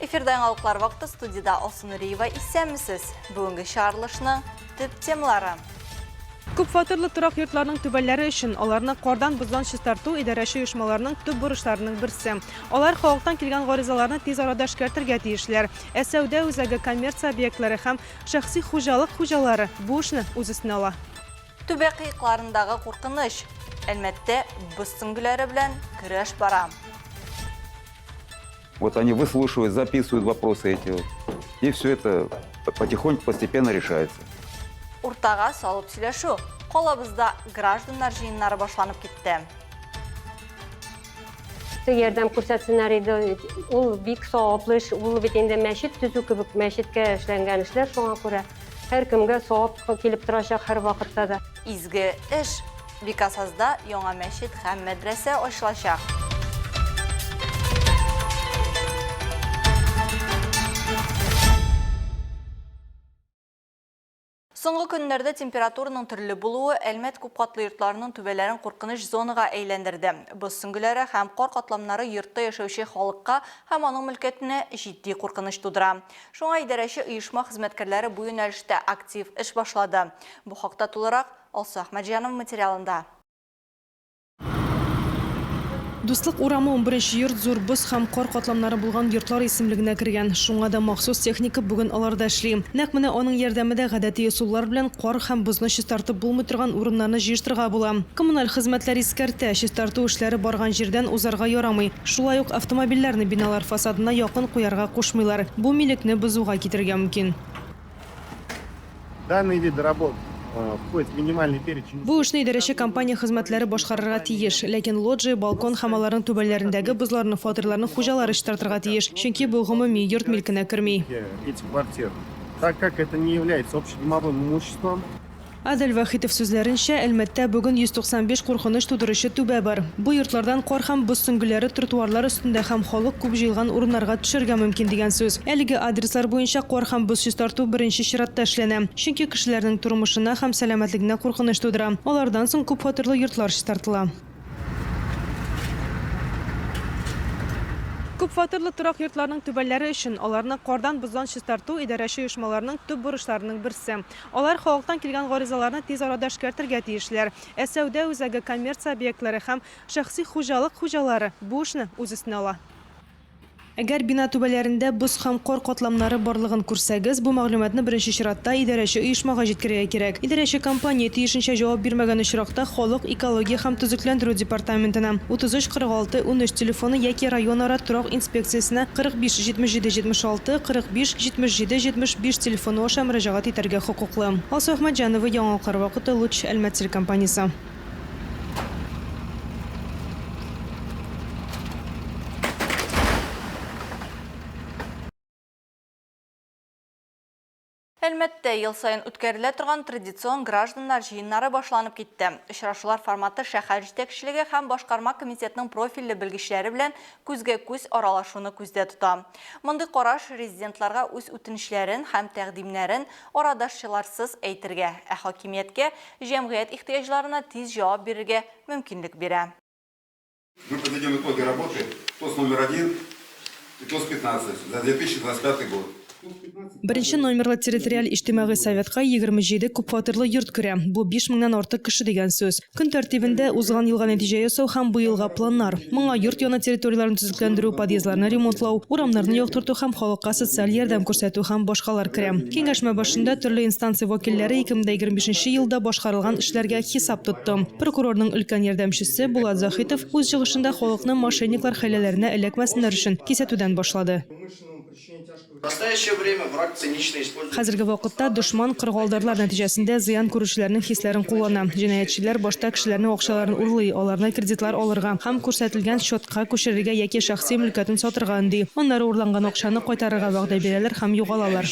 Эфирда яңалыклар вакыты студиядә Алсу Нуриева исәнмесез. Бүгенге чыгарылышның төп темалары. Күпфатирлы торак йортларның түбәләре өчен аларны кардан-боздан чистарту идарәче оешмаларның төп бурычларының берсе. Алар халыктан килгән гаризаларны тиз арада эшкәртергә тиешләр. Ә сәүдә үзәге, коммерция объектлары һәм шәхси хуҗалык хуҗалары бу эшне үз өстенә ала. Түбә кыекларындагы куркыныч. Әлмәттә боз сөңгеләре белән көрәш бара. Вот они выслушивают, записывают вопросы эти вот. И все это потихоньку, постепенно решается. Уртага салып сөйләшү. Калабызда гражданнар җыеннары башланып китте. Ярдәм күрсәтсеннәр иде. Ул бик саваплы эш. Ул бит инде мәчет төзү кебек мәчеткә эшләнгән эшләр, шуңа күрә һәркемгә савап килеп торачак һәрвакытта да. Изге эш. Бикасазда яңа мәчет һәм мәдрәсә ачылачак. Соңгы көннәрдә температураның төрле булуы Әлмәт күпкатлы йортларының түбәләрен куркыныч зонага әйләндерде. Боз сөңгеләре һәм кар катламнары йортта яшәүче халыкка һәм аның мөлкәтенә җитди куркыныч тудыра. Шуңа идарәче оешма хезмәткәрләре бу юнәлештә актив эш башлады. Бу хакта тулырак Алсу Әхмәтҗанова материалында. Дуслык урамы унберенче йорт зур боз һәм кар катламнары булган йортлар исемлегенә кергән. Шуңа да махсус техника бүген аларда эшли. Нәкъ менә аның ярдәмендә гадәти ысуллар белән кар һәм бозны чистартып булмый торган урыннарны җыештырырга була. Коммуналь хезмәтләр искәртә, чистарту эшләре барган җирдән узарга ярамый. Шулай ук автомобильләрне биналар фасадына якын куярга кушмыйлар. Бу милекне бозуга китерергә мөмкин. Данный вид работ входит в минимальный перечень. Бу эшне идарәче компания хезмәтләре башкарырга тиеш. Ләкин лоджия, балкон һәм аларның түбәләрендәге бозларны фатирларның хуҗалары чистартырга тиеш, чөнки бу гомуми йорт милкенә керми. Этих квартир, так как это не является общедомовым имуществом. Адель Вахитов сүзләренчә, Әлмәттә бүген 195 куркыныч тудыручы түбә бар. Бу йортлардан кар һәм боз сөңгеләре тротуарлар өстендә һәм халык күп җыелган урыннарга төшәргә мөмкин дигән сүз. Әлеге адреслар буенча кар һәм боз чистарту беренче чиратта эшләнә, чөнки кешеләрнең тормышына һәм сәламәтлегенә куркыныч тудыра. Алардан соң күпфатирлы йортлар чистартыла. Күпфатирлы торак йортларның түбәләре өчен аларны кардан-боздан чистарту идарәче оешмаларның төп бурычларының берсе. Алар халыктан килгән гаризаларны тиз арада эшкәртергә тиешләр. Ә сәүдә үзәге, коммерция объектлары һәм шәхси хуҗалык хуҗалары бу эшне үз өстенә ала. Әгәр бина түбәләрендә боз һәм кар катламнары барлыгын күрсәгез, бу мәгълүматны беренче чиратта идарәче оешмага җиткерергә кирәк. Идарәче компания тиешенчә җавап бирмәгән очракта халык экология һәм төзекләндерү департаментына 33 46 13 телефоны яки районара торак инспекциясенә 45 77 76 45 77 75 телефоны аша мөрәҗәгать итәргә хокуклы. Алсу Әхмәтҗанова, Яңалыклар вакыты, Луч, Әлмәт телекомпаниясе. Әлмәттә ел саен үткәрелә торган традицион гражданнар җыеннары башланып китте. Очрашулар форматы шәһәр җитәкчелеге һәм башкарма комитетның профильле белгечләре белән күзгә-күз аралашуны күздә тота. Мондый караш резидентларга үз үтенечләрен һәм тәкъдимнәрен арадашчыларсыз әйтергә, ә хакимияткә җәмгыять ихтыяҗларына тиз җавап бирергә мөмкинлек бирә. Мы подведем итоги работы ТОС номер один и ТОС 15 за 2025 год. Беренче номерлы территориаль иҗтимагый советка 27 күпфатирлы йорт керә. Бу 5 меңнән артык кеше дигән сүз. Көн тәртибендә узган елга нәтиҗә ясау һәм быелга планнар. Моңа йорт яны территорияләрен төзекләндерү, подъездларны ремонтлау, урамнарны яктырту һәм халыкка социаль ярдәм күрсәтү һәм башкалар керә. Киңәшмә башында төрле инстанция вәкилләре 2025 нче елда башкарылган эшләргә хисап тотты. Прокурорның өлкән ярдәмчесе Булат Заһитов үз чыгышында халыкны мошенниклар хәйләләренә эләкмәсеннәр өчен кисәтүдән башлады. Хәзерге вакытта дошман кырыгалдарлар нәтиҗәсендә зыян күрүчеләрнең хисләрен куллана. Җинаятьчеләр башта кешеләрнең акчаларын урлый, аларны кредитлар алырга һәм күрсәтелгән счетка күчерергә яки шәхси мөлкәтен сатырга өнди. Аннары урланган акчаны кайтарырга вәгъдә бирәләр һәм югалалар.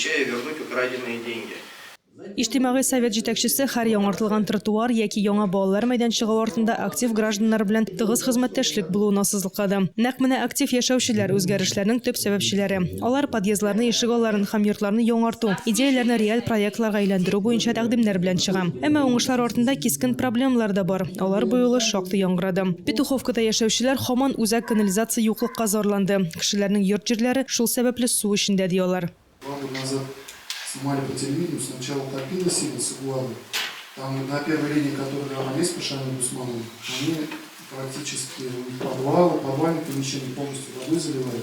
Иҗтимагый совет җитәкчесе һәр яңартылган тротуар яки яңа балалар мәйданчыгы артында актив гражданнар белән тыгыз хезмәттәшлек булуын ассызыклады. Нәкъ менә актив яшәүчеләр, үзгәрешләрнең төп сәбәпчеләре. Алар подъездларны, ишегалларын һәм йортларны яңарту, идеяләрне реаль проектларга әйләндерү буенча тәкъдимнәр белән чыга. Әмма уңышлар артында кискен проблемалар да бар. Алар бу юлы шактый яңгырады. Петуховкада яшәүчеләр һаман үзәк канализация юклыкка зарланды. Кешеләрнең йорт-җирләре шул сәбәпле су эчендә, ди алар. Два года назад снимали по телевидению, сначала топило сильно с Углады. Там на первой линии, которая рядом есть по Шамилю Гусманову, они практически у них подвалы, подвальные помещения полностью водой заливали.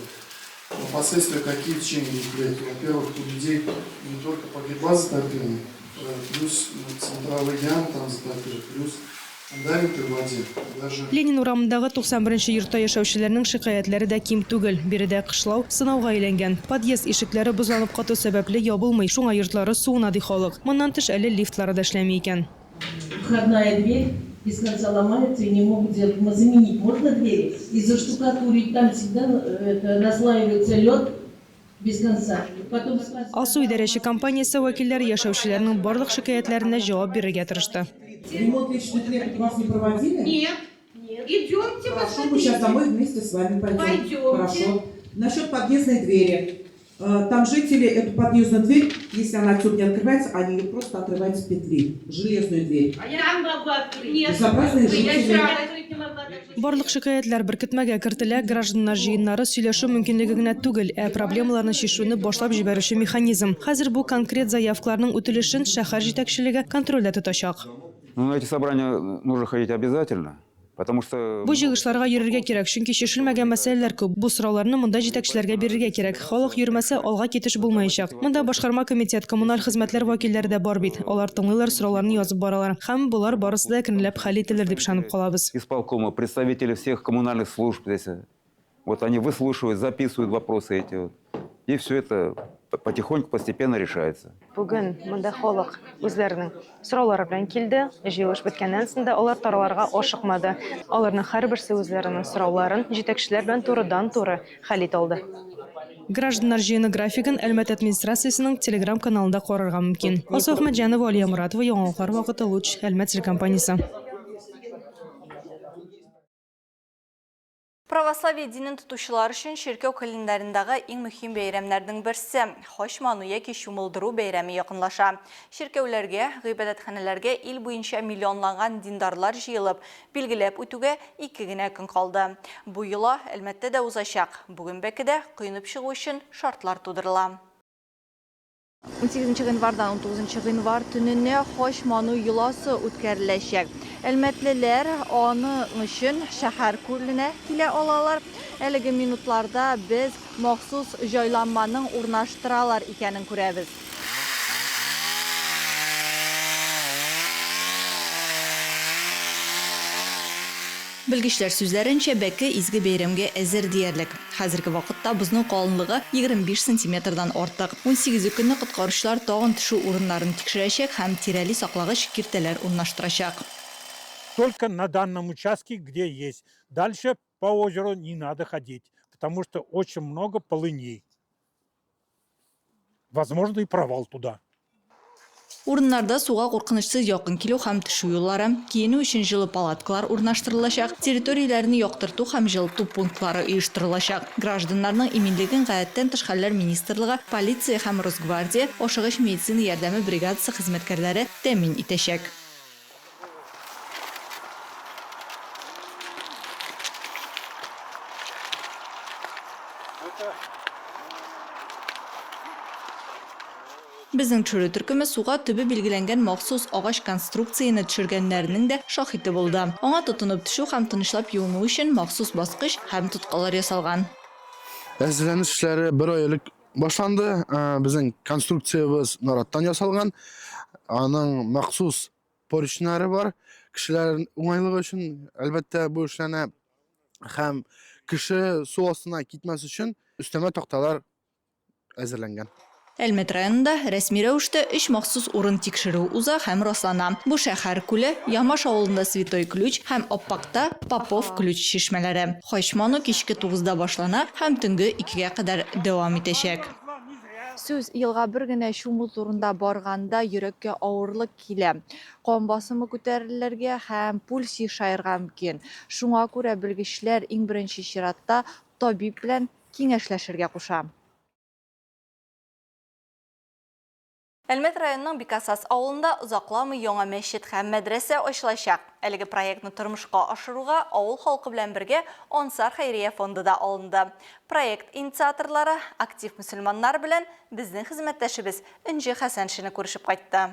Но последствия какие в течение двух лет? Во-первых, у людей не только погреба затопило, плюс центровые ямы там затопили, плюс фундаменты в воде. Даже... Ленин урамындагы 91 нче йортта яшәүчеләрнең шикаятьләре дә ким түгел. Биредә кышлау сынауга әйләнгән. Подъезд ишекләре бозланып кату сәбәпле ябылмый, шуңа йортлары суына, ди халык. Моннан тыш әле лифтлары да эшләми икән. Входная дверь без конца ломается и не могут сделать. Заменить можно двери и заштукатурить, там всегда это наслаивается лед без конца. Потом Алсу идарәче компаниясе вәкилләре яшәүчеләрнең барлык шикаятьләренә җавап бирергә тырышты. Ремонт лестничных клеток вас не проводили? Нет. Идемте, Хорошо, мы сейчас посмотрите. домой вместе с вами пойдем. Пойдемте. Хорошо. Насчет подъездной двери. Там жители эту подъездную дверь, если она отсюда не открывается, они ее просто отрывают с петли. Железную дверь. А я могу открыть. Нет. Безобразные Я жители. вчера открыть не могла даже. Барлык шикаятьләр беркетмәгә кертелә, гражданнар җыеннары сөйләшү мөмкинлеге генә түгел, ә проблемаларны чишүне башлап җибәрүче механизм. Хәзер бу конкрет заявкаларның үтелешен шәһәр җитәкчелеге контрольдә тотачак. Ну, на эти собрания нужно ходить обязательно, потому что... Бу җыелышларга йөрергә кирәк, чөнки чишелмәгән мәсьәләләр күп. Бу сорауларны монда җитәкчеләргә бирергә кирәк. Халык йөрмәсә, алга китеш булмаячак. Монда башкарма комитет, коммуналь хезмәтләр вәкилләре дә бар бит. Алар тыңлыйлар, сорауларны язып баралар. Һәм болар барысы да әкренләп хәл ителер дип ышанып калабыз. Исполкома, представители всех коммунальных служб здесь. Вот они выслушивают, записывают вопросы эти вот. И все это потихоньку, постепенно решается. Бүген монда халык үзләренең сораулары белән килде. Җыелыш беткәннән соң да алар тараларга ашыкмады. Аларның һәрберсе үзләренең сорауларын җитәкчеләр белән турыдан-туры хәл итә алды. Гражданнар җыены графигын Әлмәт администрациясенең телеграм-каналында карарга мөмкин. Алсу Әхмәтҗанова, Алия Моратова, Яңалыклар вакыты, Луч, Әлмәт телекомпаниясе. Православие динен тотучылар өчен чиркәү календарендагы иң мөһим бәйрәмнәрнең берсе Хач ману яки чумылдыру бәйрәме якынлаша. Чиркәүләргә, гыйбадәтханәләргә ил буенча миллионланган диндарлар җыелып, билгеләп үтүгә ике генә көн калды. Бу йола Әлмәттә дә узачак. Бүген Бәкедә коенып чыгу өчен шартлар тудырыла. 18 гыйнвардан 19 гыйнвар төненә хач ману йоласы үткәреләчәк. Әлмәтлеләр аның өчен шәһәр күленә килә алалар. Әлеге минутларда без махсус җайланманың урнаштыралар икәнен күрәбез. Белгечләр сүзләренчә, бәке изге бәйрәмгә әзер диярлек. Хәзерге вакытта бозның калынлыгы 25 сантиметрдан артык. Унсигезе көнне коткаручылар тагын төшү урыннарын тикшерәчәк һәм тирәли саклагыч киртәләр урнаштырачак. Только на данном участке, где есть. Дальше по озеру не надо ходить, потому что очень много полыней. Возможно, и провал туда. Урыннарда суга куркынычсыз якын килү һәм төшү юллары, киенү өчен җылы палаткалар урнаштырылачак, территорияләрне яктырту һәм җылыту пунктлары оештырылачак. Гражданнарның иминлеген Гадәттән тыш хәлләр министрлыгы, полиция һәм Росгвардия, ашыгыч медицина ярдәме бригадасы хезмәткәрләре тәэмин итәчәк. Безнең төшерү төркеме суга төбе билгеләнгән махсус агач конструкцияне төшергәннәренең дә шаһиты булды. Аңа тотынып төшү һәм тынычлап юыну өчен махсус баскыч һәм тоткалар ясалган. Әзерләнеш эшләре бер ай элек башланды. Безнең конструкциябез нараттан ясалган. Аның махсус поручньнары бар. Кешеләр уңайлыгы өчен, әлбәттә, бу эшләнә. Һәм кеше су астына китмәс өчен өстәмә такталар әзерләнгән. Әлмәт районында рәсми рәвештә өч махсус урын тикшерү уза һәм раслана. Бу шәһәр күле, Ямаш авылында Святой Ключ һәм Аппакта Попов Ключ чишмәләре. Хач ману кичке тугызда башлана һәм төнге икегә кадәр дәвам итәчәк. Сүз елга бер генә чуму турында барганда йөрәккә авырлык килә, кан басымы күтәрелергә һәм пульс ешаерга мөмкин. Шуңа күрә белгечләр иң беренче чиратта табиб белән киңәшләшергә куша. Әлмәт районының Бикасас авылында озакламый яңа мәчет һәм мәдрәсә ачылачак. Әлеге проектны тормышка ашыруга авыл халкы белән бергә Ансар хәйрия фонды да алынды. Проект инициаторлары, актив мөселманнар белән безнең хезмәттәшебез Энҗе Хәсәншина күрешеп кайтты.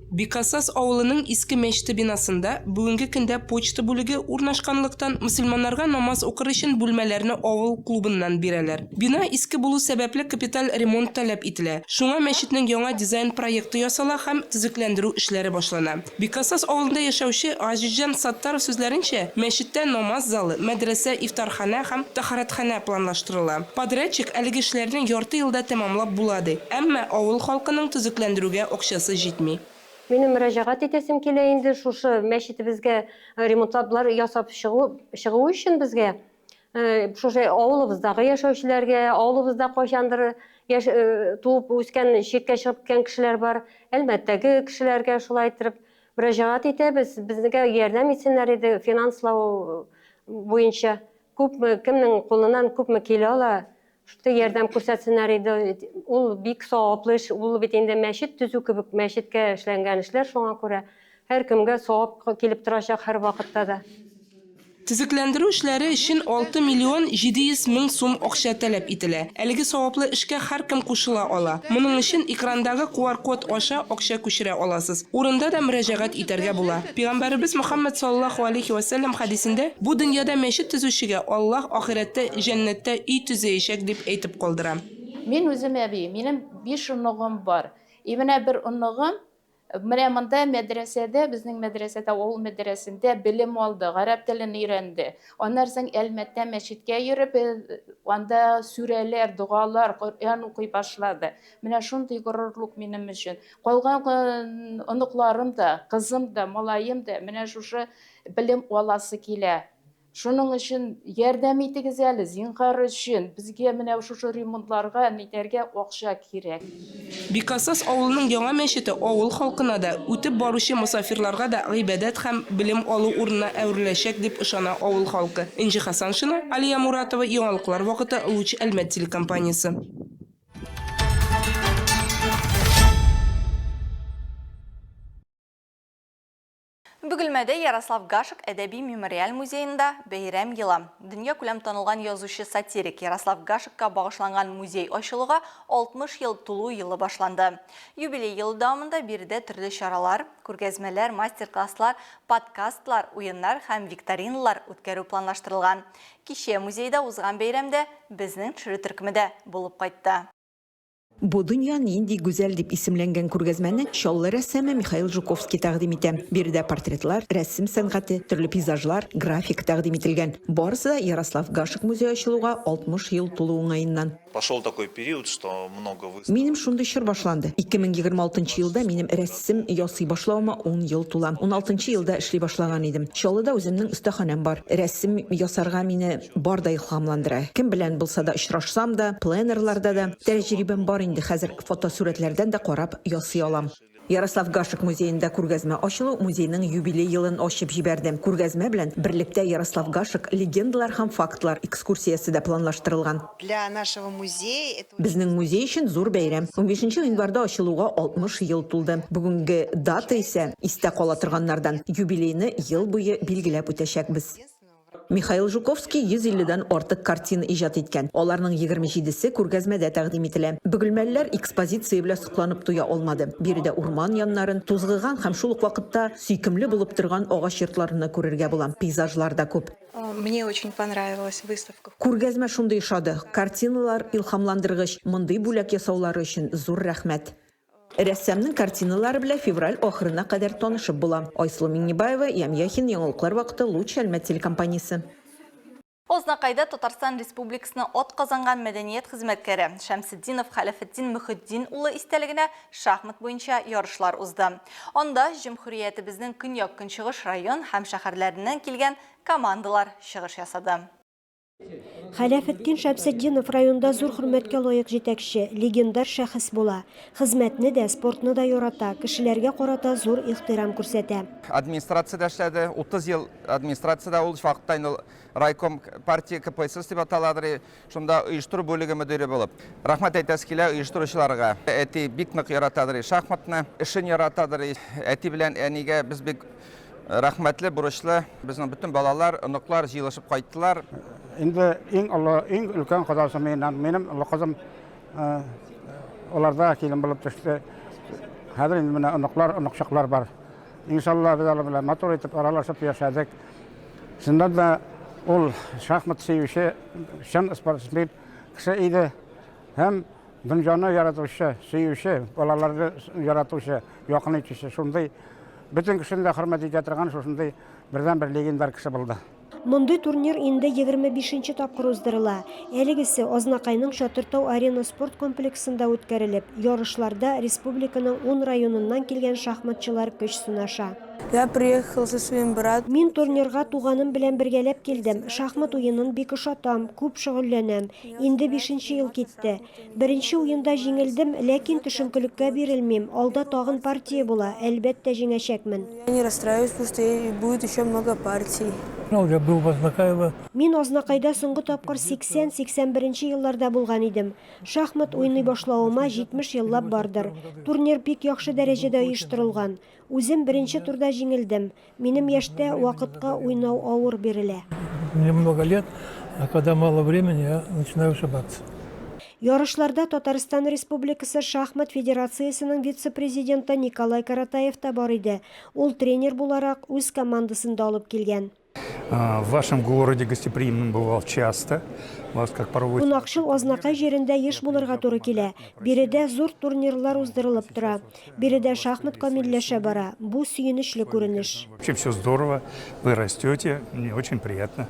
Бикасас авылының иске мәчете бинасында бүгенге көндә почта бүлеге урнашканлыктан, мөселманнарга намаз укыр өчен бүлмәләрне авыл клубыннан бирәләр. Бина иске булу сәбәпле капиталь ремонт таләп ителә. Шуңа мәчетнең яңа дизайн-проекты ясала һәм төзекләндерү эшләре башлана. Бикасас авылында яшәүче Газизҗан Саттаров сүзләренчә, мәчеттә намаз залы, мәдрәсә, ифтарханә һәм тәһарәтханә планлаштырыла. Подрядчик әлеге эшләрне ярты елда тәмамлап була, ди. Әмма авыл халкының төзекләндерүгә акчасы җитми. Минем мөрәҗәгать итәсем килә инде шушы мәчетебезгә ремонтлаплар ясап чыгу чыгу өчен безгә шушы авылыбыздагы яшәүчеләргә, авылыбызда кайчандыр яш туып үскән, читкә чыгып киткән кешеләр бар, Әлмәттәге кешеләргә шулай иттереп мөрәҗәгать итәбез, безгә ярдәм итсеннәр иде финанслау буенча. Күпме, кемнең кулыннан күпме килә ала, шундый ярдәм күрсәтсеннәр иде. Ул бик саваплы эш, ул бит инде мәчет төзү кебек, мәчеткә эшләнгән эшләр, шуңа күрә һәркемгә савап килеп торачак һәрвакытта да. Төзекләндерү эшләре өчен 6 миллион 700 мең сум акча таләп ителә. Әлеге саваплы эшкә һәркем кушыла ала. Моның өчен экрандагы QR-код аша акча күчерә аласыз. Урында да мөрәҗәгать итәргә була. Пәйгамбәребез Мөхәммәд саллаллаһу алейһи вә сәлләм хәдисендә, Бу дөньяда мәчет төзүчегә Аллаһ ахирәттә җәннәттә өй төзәячәк, дип әйтеп калдыра. Мин үзем әби, минем биш оныгым бар. И менә бер оныгым менә монда мәдрәсәдә, безнең мәдрәсәдә, авыл мәдрәсендә белем алды, гарәп телен өйрәнде. Аннан соң Әлмәттә мәчеткә йөреп, анда сүрәләр, догалар, Коръән укый башлады. Менә шундый горурлык минем өчен. Калган оныкларым да, кызым да, малаем да менә шушы белем аласы килә. Шуның өчен ярдәм итегез әле, зинһар өчен. Безгә менә шушы ремонтларга, нитәргә акча кирәк. Бикасас авылының яңа мәчете авыл халкына да, үтеп баручы мосафирларга да гыйбадәт һәм белем алу урынына әвереләчәк, дип ышана авыл халкы. Энҗе Хәсәншина, Алия Муратова, Яңалыклар вакыты, Луч Әлмәт телекомпаниясе. Бөгелмәдә Ярослав Гашек әдәби-мемориаль музеенда бәйрәм елы. Дөньякүләм танылган язучы-сатирик Ярослав Гашекка багышланган музей ачылуга 60 ел тулу елы башланды. Юбилей елы дәвамында биредә төрле чаралар, күргәзмәләр, мастер-класслар, подкастлар, уеннар һәм викториналар үткәрү планлаштырылган. Кичә музейда узган бәйрәмдә безнең төшерү төркеме дә булып кайтты. Бу дөнья нинди гүзәл дип исемләнгән күргәзмәне Чаллы рәссамы Михаил Жуковский тәкъдим итә. Биредә портретлар, рәсем сәнгате, төрле пейзажлар, графика тәкъдим ителгән. Барысы да Ярослав Гашек музее ачылуга 60 ел тулу уңаеннан. Пошел такой период, что много выставок. Минем шундый чор башланды. 2026 нчы елда минем рәсем ясый башлавыма ун ел тула. Уналтынчы елда эшли башлаган идем. Чаллыда үземнең остаханәм бар. Рәсем ясарга мине бар да илһамландыра. Кем белән булса да очрашсам да, пленэрларда да. Тәҗрибәм бар инде, хәзер фотосурәтләрдән дә карап ясый алам. Ярослав Гашек музеенда күргәзмә ачылу музейның юбилей елын ачып җибәрде. Күргәзмә белән берлектә Ярослав Гашек, легендалар һәм фактлар экскурсиясе дә планлаштырылган. Для нашего музея это. Безнең музей өчен зур бәйрәм. Унбишенче гыйнварда ачылуга 60 ел тулды. Бүгенге дата исә истә кала торганнардан. Юбилейны ел буе билгеләп үтәчәкбез. Михаил Жуковский 150 дән артык картина иҗат иткән. Аларның 27 се күргәзмәдә тәкъдим ителә. Бөгелмәлеләр экспозиция белән сокланып туя алмады. Биредә урман яннарын, тузгыган һәм шул ук вакытта сөйкемле булып торган агач йортларны күрергә була. Пейзажлар да күп. Мне очень понравилась выставка. Күргәзмә шундый ошады. Картиналар илһамландыргыч. Мондый бүләк ясаулары өчен зур рәхмәт. Рәссамның картиналары белән февраль ахырына кадәр танышып була. Айсылу Миңнебаева, Ям Яхин, Яңалыклар вакыты, Луч, Әлмәт телекомпаниясе. Азнакайда Татарстан Республикасының атказанган мәдәният хезмәткәре Шәмсетдинов Хәләфетдин Мөхетдин улы истәлегенә шахмат буенча ярышлар узды. Анда җөмһүриятебезнең көньяк-көнчыгыш район һәм шәһәрләреннән килгән командалар чыгыш ясады. Хәләфетдин Шәмсетдинов районда зур хөрмәткә лаек җитәкче, легендар шәхес була. Хезмәтне дә, спортны да ярата, кешеләргә карата зур ихтирам күрсәтә. Администрациядә эшләде, 30 ел администрациядә, ул вакытта инде ул райком партия КПСС дип аталадыр, шунда оештыру бүлеге мөдире булып. Рәхмәт әйтәсе килә оештыручыларга. Әти бик нык яратадыр шахматны, эшен яратадыр. Әти белән әнигә без бик Рәхмәтле, бурычлы. Безнең бөтен балалар, оныклар җыелышып кайттылар. Инде иң олы, иң өлкән кодасы миннән. Минем олы кызым аларда килен булып төште. Хәзер инде менә оныклар, оныкчыклар бар. Иншалла, без алар белән матур итеп аралашып яшәдек. Чыннан да ул шахмат сөюче, чын спортсмен кеше иде. Һәм Дөньяны яратучы, сөюче, балаларны яратучы, якын итүче, шундый бөтен кешене дә хөрмәт итә торган шушындый бердәнбер легендар кеше булды. Мондый турнир инде 25 нче тапкыр уздырыла. Әлегесе Азнакайның Чатыртау Арена спорт комплексында үткәрелеп, ярышларда республиканың ун районыннан килгән шахматчылар көч сынаша. Я приехал со своим братом. Мин турнирга туганым белән бергәләп килдем. Шахмат уенын бик ошатам, күп шөгыльләнәм. Инде бишенче ел китте. Беренче уенда җиңелдем, ләкин төшенкелеккә бирелмим, алда тагын партия була, әлбәттә җиңәчәкмен. Я не расстраиваюсь, потому что будет еще много партий. Я был в Азнакаево. Мин Азнакайда соңгы тапкыр 80-81 нче елларда булган идем. Шахмат уйный башлавыма 70 еллап бардыр. Турнир бик яхшы дәрәҗәдә оештырылган. Үзем беренче турда җиңелдем. Минем яшьтә вакытка уйнау авыр бирелә. Мне много лет, а когда мало времени, я начинаю ошибаться. Ярышларда Татарстан Республикасы Шахмат федерациясенең вице-президенты Николай Коротаев та бар иде. Ул тренер буларак үз командасын да алып килгән. В вашем городе гостеприимным бывал часто. Вас как порой... Кунакчыл Азнакай җирендә еш булырга туры килә. Биредә зур турнирлар уздырылып тора. Биредә шахмат камилләшә бара. Бу сөенечле күренеш. Вообще все здорово, вы растете, мне очень приятно.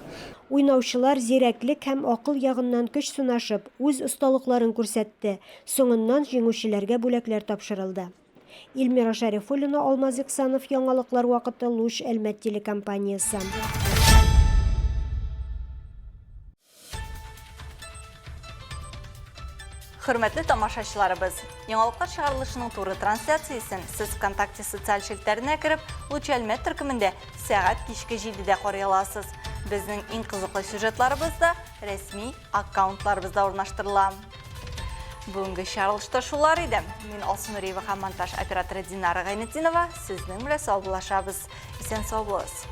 Уйнаучылар зирәклек һәм акыл ягыннан көч сынашып, үз осталыкларын күрсәтте. Соңыннан җиңүчеләргә бүләкләр тапшырылды. Илмира Шәрифуллина, Алмаз Иксанов, Яңалыклар вакыты, Луч, Әлмәт телекомпаниясе. Хөрмәтле тамашачыларыбыз, яңалыклар чыгарылышының туры трансляциясен сез ВКонтакте социаль челтәренә кереп, Луч Әлмәт төркемендә сәгать кичке 7-дә карый аласыз. Безнең иң кызыклы сюжетларыбыз да рәсми аккаунтларыбызда урнаштырыла. Бүгенге чыгарылышта шулар иде. Мин Алсу Нуриева һәм монтаж операторы Динара Гайнетдинова сезнең белән саубуллашабыз. Исән сау булыгыз.